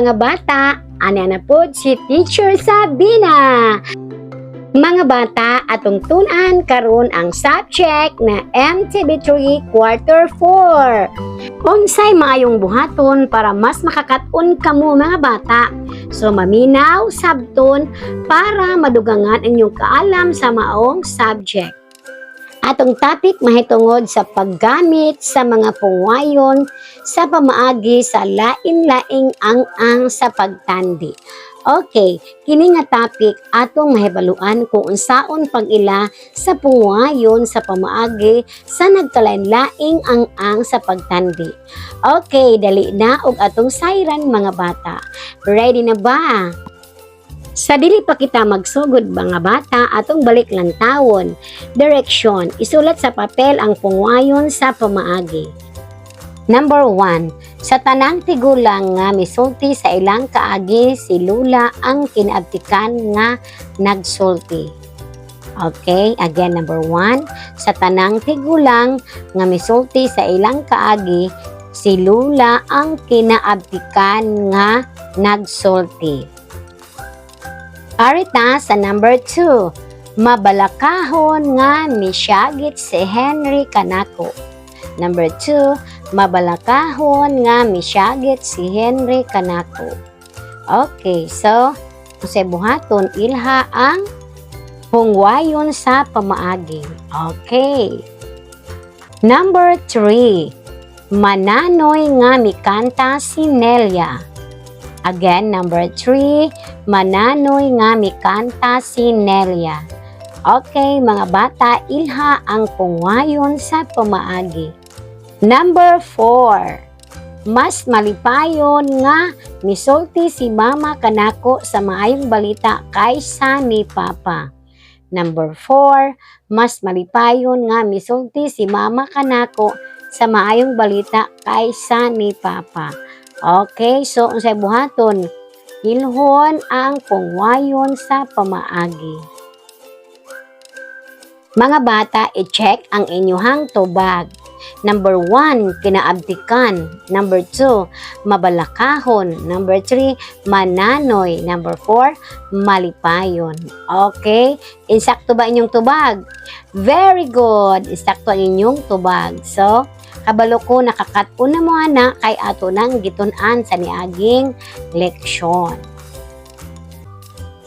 Mga bata, ana na pod si Teacher Sabina. Mga bata, atong tun-an karon ang subject na MTB3 Quarter 4. Unsay maayong buhaton para mas makakat-on kamo, mga bata? So maminaw sabton para madugangan inyong kaalam sa maong subject. Atong topic mahitungod sa paggamit sa mga pungwayon sa pamaagi sa lain-laing ang-ang sa pagtandi. Okay, kini nga topic atong mahibaluan kung unsaon pag-ila sa pungwayon sa pamaagi sa nagkalain-laing ang-ang sa pagtandi. Okay, dali na og atong sayran, mga bata. Ready na ba? Sa dili pa kita magsugod, mga bata, atong balik lantawon. Direction, isulat sa papel ang pungwayon sa pamaagi. Number 1, sa tanang tigulang nga misulti sa ilang kaagi, si Lula ang kinaabtikan nga nagsulti. Okay, again, number 1, sa tanang tigulang nga misulti sa ilang kaagi, si Lula ang kinaabtikan nga nagsulti. Arita sa number 2, mabalakahon nga misyagit si Henry kanako. Number 2, mabalakahon nga misyagit si Henry kanako. Okay, so unsay buhaton? Ilha ang pungwayon sa pamaagi. Okay. Number 3, mananoy nga mikanta si Nelia. Again, number 3, mananoy nga mikanta si Nelia. Okay, mga bata, ilha ang pungwayon sa pamaagi. Number 4, mas malipayon nga misulti si Mama kanako sa maayong balita kaysa ni Papa. Number 4, mas malipayon nga misulti si Mama kanako sa maayong balita kaysa ni Papa. Okay, so unsay buhaton? Ilhon ang pungwayon sa pamaagi. Mga bata, i-check ang inyuhang tubag. Number 1, kinaabtikan. Number 2, mabalakahon. Number 3, mananoy. Number 4, malipayon. Okay? Insakto ba inyong tubag? Very good! Insakto ang inyong tubag. So, kabalo ko nakakat-on na mo ana kay ato nang gitun-an sa niaging leksyon.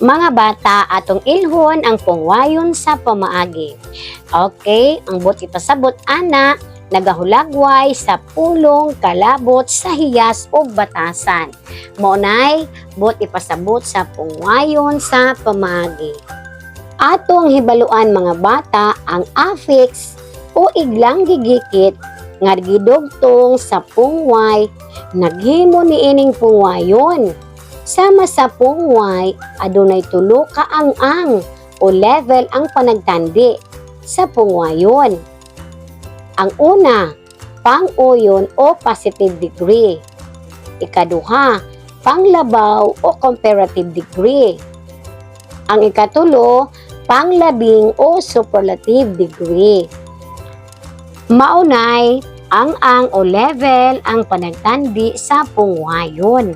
Mga bata, atong ilhon ang pungwayon sa pamaagi. Okay, ang buot ipasabot ana, nagahulagway sa pulong kalabot sa hiyas ug batasan. Maunay buot ipasabot sa pungwayon sa pamaagi. Atong hibaluan, mga bata, ang affix o iglang gigikit nga gidugtong sa pungway naghimo niining pungwayon. Sama sa pungway, adunay tulo ka ang-ang o level ang panagtandi sa pungwayon. Ang una, pang-uyon o positive degree. Ikaduha, panglabaw o comparative degree. Ang ikatulo, panglabing o superlative degree. Maunay ang-ang o level ang panagtandi sa pungwayon.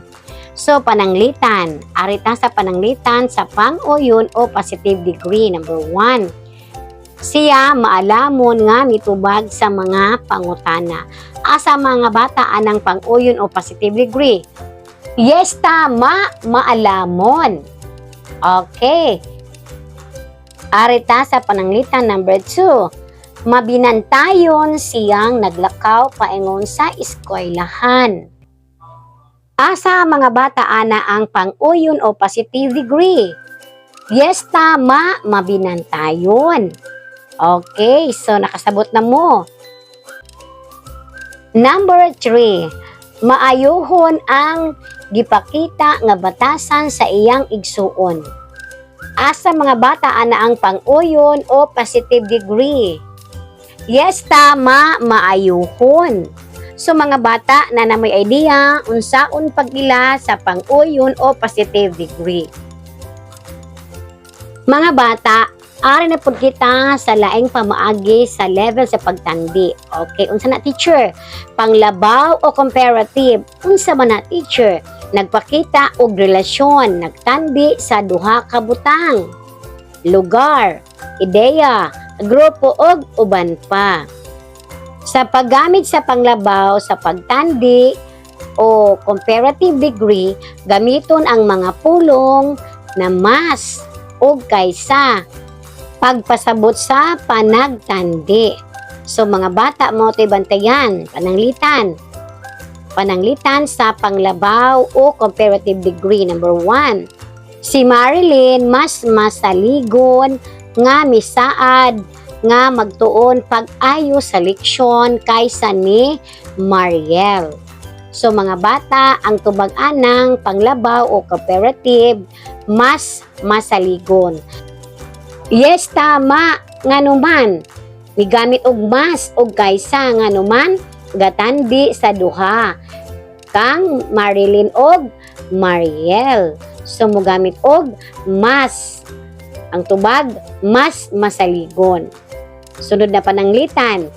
So, pananglitan. Arita sa pananglitan sa pang-uyon o positive degree. Number 1, siya maalamon nga mitubag sa mga pangutana. Asa, mga bata, anang pang-uyon o positive degree? Yes, tama, maalamon. Okay. Arita sa pananglitan number 2. Mabinantayon siyang naglakaw paingon sa eskwelahan. Asa, mga bata, ana ang pang-uyon o positive degree? Yes, tama, mabinantayon. Okay, so nakasabot na mo. Number 3, maayuhon ang gipakita nga batasan sa iyang igsuon. Asa, mga bata, ana ang pang-uyon o positive degree? Yes, tama, maayuhon. So mga bata, na namoy idea unsaon pag-ila sa pang-uyon o positive degree. Mga bata, ari na pud kita sa laing pamaagi sa level sa pagtandi. Okay, unsa na, teacher? Panglabaw o comparative. Unsa man na, teacher? Nagpakita og relasyon, nagtandi sa duha ka butang, lugar, ideya, grupo og uban pa. Sa paggamit sa panglabaw sa pagtandi o comparative degree, gamiton ang mga pulong na mas o kaysa pagpasabot sa panagtandi. So mga bata, mao to'y bantayan, pananglitan. Pananglitan sa panglabaw o comparative degree number 1. Si Marilyn mas masaligon nga misaad nga magtuon pag-ayo sa leksyon kaysa ni Mariel. So mga bata, ang tubag anang panglabaw o comparative, mas masaligon. Yes, tama. Nganuman, migamit og mas og kaysa, nganuman gatandi sa duha kang Marilyn og Mariel. So mogamit og mas. Ang tubag, mas masaligon. Sunod na pananglitan.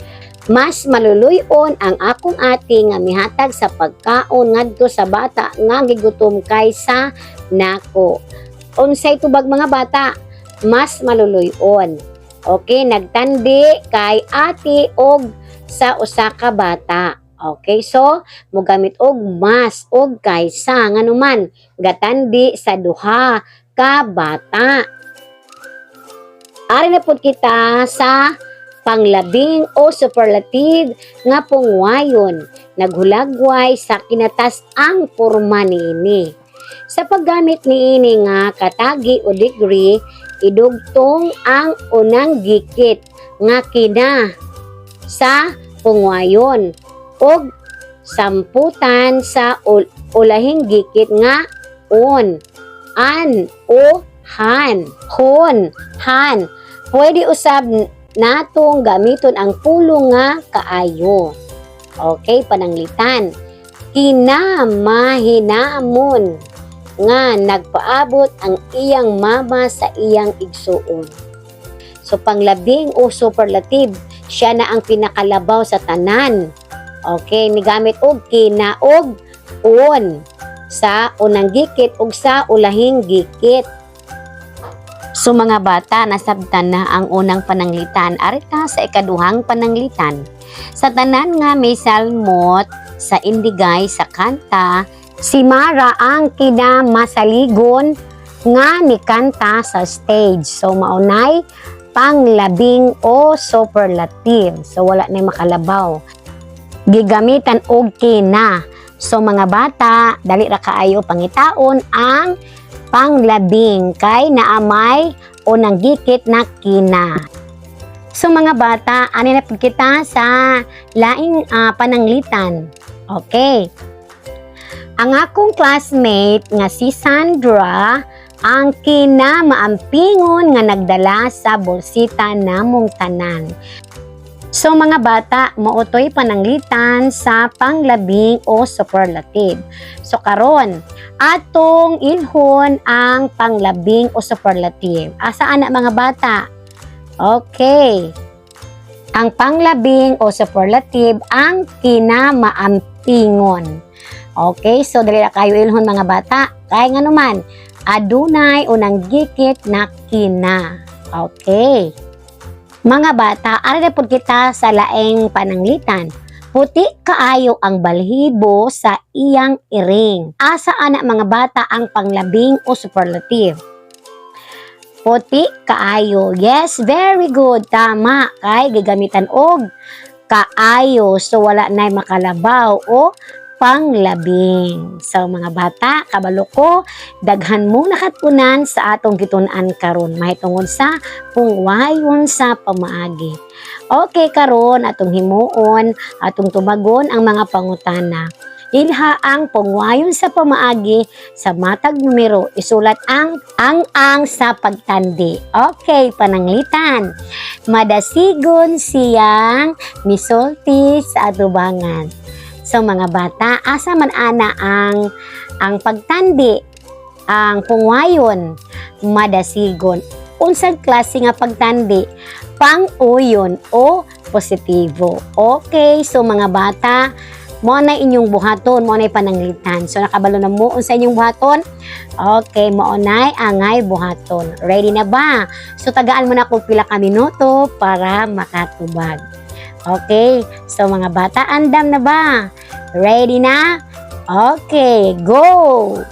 Mas maluluyon ang akong ate nga mihatag sa pagkaon ngadto sa bata nga gigutom kaysa nako. Unsay tubag, mga bata? Mas maluluyon. Okay, nagtandi kay ate og sa usa ka bata. Okay, so mogamit og mas og kaysa, nganuman gatandi sa duha ka bata. Ari na pud kita sa panglabing o superlative nga pungwayon, naghulagway sa kinatas-ang porma niini. Sa paggamit niini nga katagi o degree, idugtong ang unang gikit nga kina sa pungwayon ug samputan sa ulahing gikit nga on, an o han, hon, han. Pwede usab natong gamiton ang pulong nga kaayo. Okay, pananglitan. Kinamahinamon nga nagpaabot ang iyang mama sa iyang igsuon. So panglabing o superlative, siya na ang pinakalabaw sa tanan. Okay, nigamit og kina og on sa unang gikit ug sa ulahing gikit. So mga bata, nasabtan na ang unang pananglitan. Ari ta sa ikaduhang pananglitan. Sa tanan nga may salmot sa indigay sa kanta, si Mara ang kinamasaligon nga nikanta sa stage. So maunay panglabing o superlative. So wala na makalabaw. Gigamitan og kina. So mga bata, dali ra kaayo pangitaon ang panglabing kay naamay unang gikit na kina. So mga bata, ani na pud kita sa laing pananglitan. Okay. Ang akong classmate nga si Sandra ang kinamaampingon nga nagdala sa bolsita namong tanan. So mga bata, mao to'y pananglitan sa panglabing o superlative. So karon, atong ilhon ang panglabing o superlative. Asa ana, mga bata? Okay. Ang panglabing o superlative, ang kinamaampingon. Okay, so dali na kaayo ilhon, mga bata. Kaya nganuman, adunay unang gikit na kina. Okay. Mga bata, ari na pud kita sa laing pananglitan. Puti kaayo ang balhibo sa iyang iring. Asa ana, mga bata, ang panglabing o superlative? Puti kaayo. Yes, very good. Tama. Kay gigamitan og kaayo. So wala na makalabaw o panglabing. So mga bata, kabalo ko, daghan mo nakatunan sa atong gitun-an karon mahitungod sa pungwayon sa pamaagi. Okay, karon atong himuon, atong tubagon ang mga pangutana. Ilha ang pungwayon sa pamaagi sa matag numero. Isulat ang ang sa pagtandi. Okay, pananglitan. Madasigon siyang misulti sa atubangan. So mga bata, asa man ana ang pagtandi, ang pungwayon? Madasigon. Unsang klase nga pagtandi? Pang-uyon o positibo. Okay, so mga bata, Mao na inyong buhaton, mao na pananglitan. So nakabalo na mo unsa inyong buhaton? Okay, mao na angay buhaton. Ready na ba? So tagaan mo na kung pila ka minuto para makatubag. Okay, so mga bata, andam na ba? Ready na? Okay, go!